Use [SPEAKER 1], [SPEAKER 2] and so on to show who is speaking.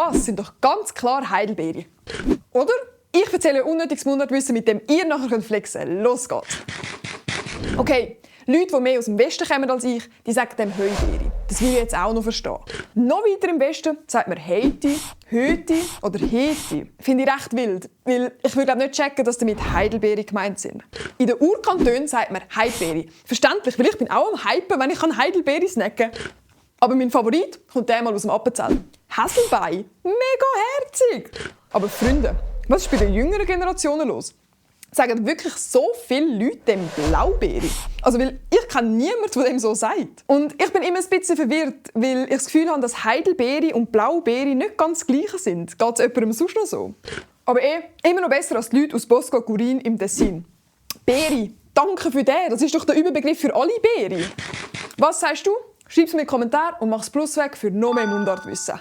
[SPEAKER 1] das sind doch ganz klar Heidelbeere. Oder? Ich erzähle unnötiges Mundartwissen, mit dem ihr nachher flexen könnt. Los geht's! Okay, Leute, die mehr aus dem Westen kommen als ich, die sagen dem Heubeere. Das will ich jetzt auch noch verstehen. Noch weiter im Westen sagt man Heiti, Höti oder Heti. Finde ich recht wild, weil ich würde nicht checken, dass damit Heidelbeere gemeint sind. In den Urkantonen sagt man Heibeere. Verständlich, weil ich bin auch am Hypen, wenn ich Heidelbeere snacken kann. Aber mein Favorit kommt der mal aus dem Appenzell. Häselbein. Mega herzig. Aber Freunde, was ist bei den jüngeren Generationen los? Sagen wirklich so viele Leute dem Blaubeere? Also, weil ich kenne niemanden, der dem so sagt. Und ich bin immer ein bisschen verwirrt, weil ich das Gefühl habe, dass Heidelbeere und Blaubeere nicht ganz das Gleiche sind. Geht es jemandem sonst noch so? Aber immer noch besser als die Leute aus Bosco Gurin im Tessin. Beere, danke für den. Das ist doch der Überbegriff für alle Beere. Was sagst du? Schreib es mir in den Kommentaren und mach das Plus weg für noch mehr Mundartwissen.